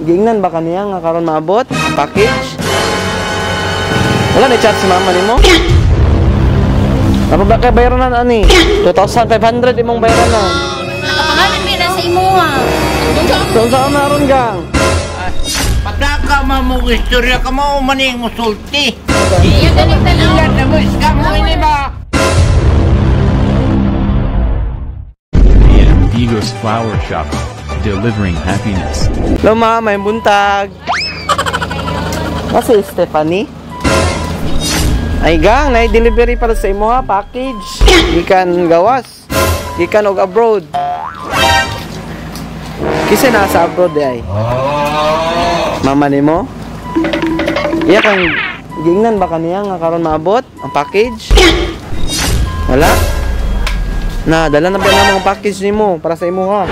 Giingnan ba kaniya nga karon maabot ang package? Wala na chat si mama nimo? Napa ba kay bayranan ani? 2,500 imong bayranan. Nakapangalan ba na sa imo ha? So unsa na aron, gang? Pataka man mo istorya ka mo maning musulti. Iya ganing tan-aw. Ilan na mo scam mo ini ba? AM Digos Flower Shop, delivering happiness. Hello ma, may buntag. Kasi Stephanie. Ay gang, na delivery para sa imo ha, package. Gikan gawas. Gikan og abroad. Kinsa nasa abroad di ay? Mama nimo? Iya kang giingnan ba kaniya nga karon maabot ang package? Wala? Na, dala na ba na mga package nimo para sa imo ha?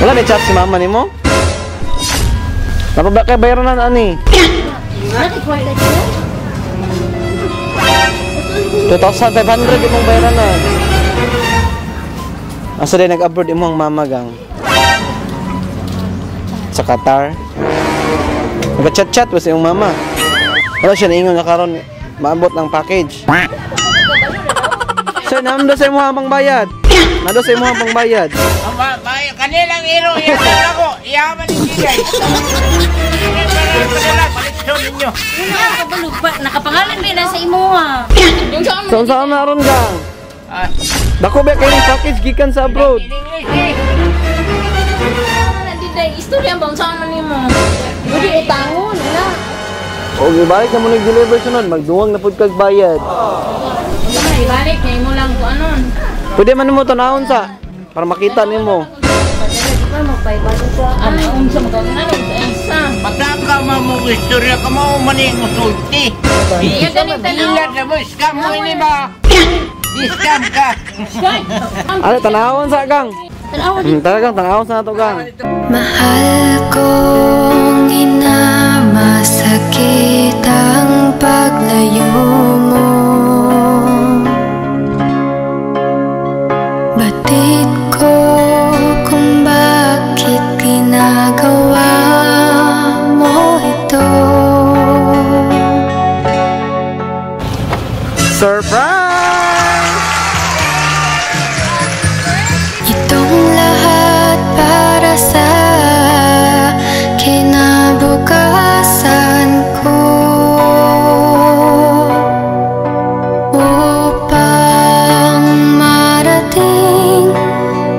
Wala may chat si mama nimo? Napa ba kay bayranan ani? Nakikwarta siya? 2,500 imong bayranan. Asa din nag-abroad imong mama, gang? Sa Qatar. Nag-chat-chat ba sa imong mama? Wala siya naingon nga karon maabot ng package. Sir, nando sa imong pangbayad. Nando sa imong pangbayad. Ama, bay kanilang iro iyaman ako. Iyaman ni Gigay. Para ninyo. Wala ka balog pa. Nakapangalan ba na sa imo ha? So unsa na aron, gang? Ah, Dako ba kay package gikan sa abroad? in English eh. Nandito istorya ba unsa man nimo? Budi utangon na. O ibalik na mo nag-deliver sunod, magduwang na pud kag bayad. Wala ibalik na imo lang ko anon. Pwede man mo tanawon sa para makita nimo. Ano unsa mo kang ano sa isa? Pataka man mo istorya ka mo maning musulti. Iya ganing tan-aw. Ilan na mo scam mo ini ba? Di-scam ka. Ano tanawon sa, gang? Tan-aw. Talagang tanawon sa nato, gang. Mahal kong ina, masakit ang paglayo mo. Batid ko kung bakit ginagawa mo ito. Surprise! Itong lahat para sa kinabukasan ko, upang marating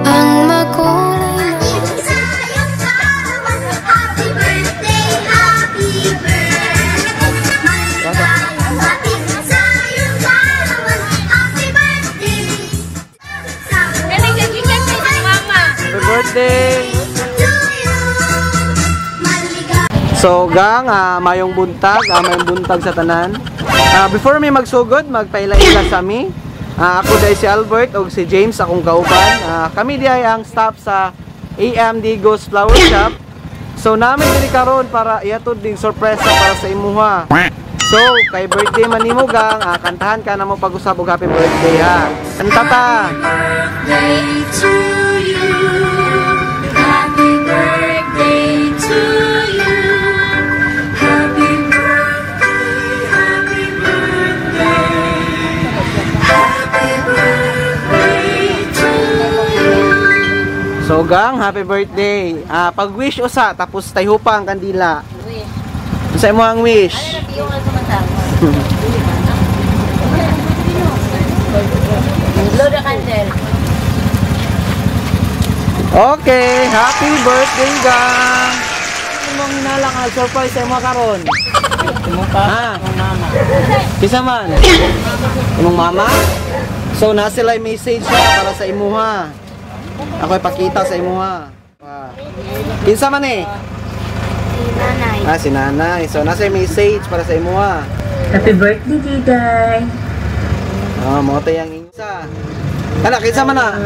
ang makulay na Happy birthday, happy birthday. Happy birthday. Ganing gikan kay sa mama. Happy birthday! To you. Maliga. So gang, mayong buntag sa tanan. Before mi magsugod, magpaila-ila sa mi. Ako dahil si Albert og si James akong kauban. Kami di ay ang staff sa AM Digos Flower Shop. So namin diri karon para ihatod ding sorpresa para sa imuha. So kay birthday man nimo, gang, kantahan ka na mo pag-usab og happy birthday ha. Kanta ta. Birthday to you. Happy birthday to you. Happy birthday, happy birthday. Happy birthday to you. So gang, happy birthday. Pag-wish usa tapos tayhupa ang kandila. Wish. Unsa imo ang wish? Ano na piyong ang kumanta? Blow the candle. Okay, happy birthday, gang! Imong hinala nga surprise sa imo karon. Imong pa, imong mama. Kinsa man? Imong mama? So na sila message siya para sa imuha. Ako ipakita sa imuha. Ah. Kinsa man eh? Si nanay. Ah, si nanay. So nasa message para sa imuha. Happy birthday, Diday! Ah, mo tayo ang isa. Kana kinsa man na?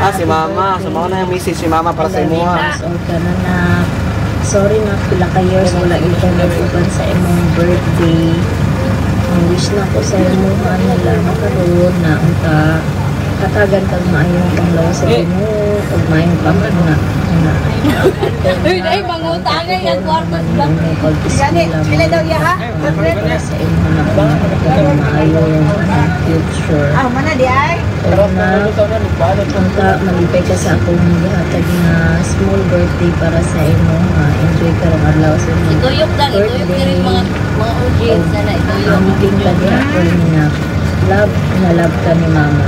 Ah, si mama. So mao na yung message si mama para sa imuha. Years old ka na na. Sorry na, pila ka years wala ito nag-uban sa imong birthday. Ang wish na ko sa imo nila makaroon na unta hatagan kag maayong panglawas sa Ginoo. Ug maayong panghuna huna. Uy, ay, mangutangay ang kwarto sa Pag-eskwela mo. Para sa imong huna huna maayo future. Ah, mana di ay? Ug na unta malipay ka sa akong gihatag nga small birthday para sa imo nga enjoy karong adlaw sa imong Ituyok lang, ituyok diri mga audience na na ituyok. Amping ka gihapon nga love na love ka ni mama.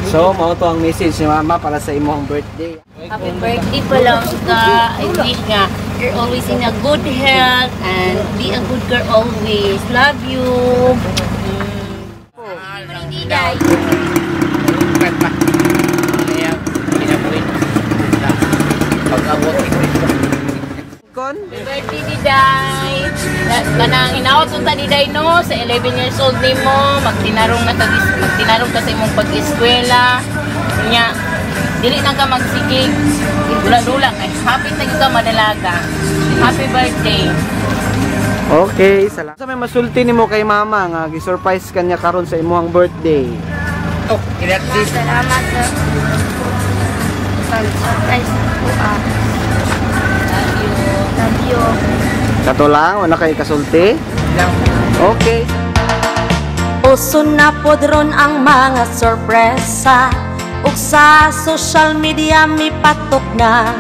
So, mao to ang message ni mama para sa imong birthday. Happy birthday pa lang ka. I wish nga you're always in a good health and be a good girl always. Love you. Diday. Pa. Kaya kinabuhi. Pag-abot ni Kristo. Kon? Happy birthday, Diday! Kanang hinawat unta Diday no, sa 11 years old nimo, magtinarong na kag magtinarong ka sa imong pag-eskwela. Nya, dili na ka magsigig. Dula-dula kay happy na gyud ka madalaga. Happy birthday. Okay, salamat. Sa may masulti nimo kay mama nga gi-surprise kanya karon sa imong birthday. Oh, gratis. Salamat sa pag-surprise po ah. Love you. Love you. Kato lang, wala kay kasulti. Lang. Okay. Uso na pod ron ang mga sorpresa ug sa social media mipatok na.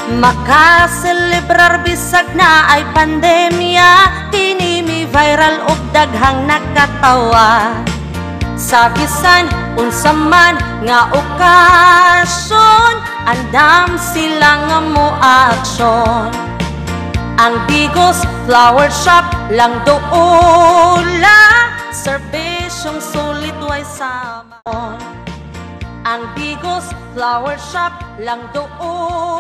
Makaselebrar bisag na ay pandemya, kini mi viral ug daghang nakatawa. Sa bisan unsa man nga okasyon, andam sila nga mo aksyon. Ang Digos Flower Shop lang doula, serbisyong sulit way sama. Ang Digos Flower Shop lang doula.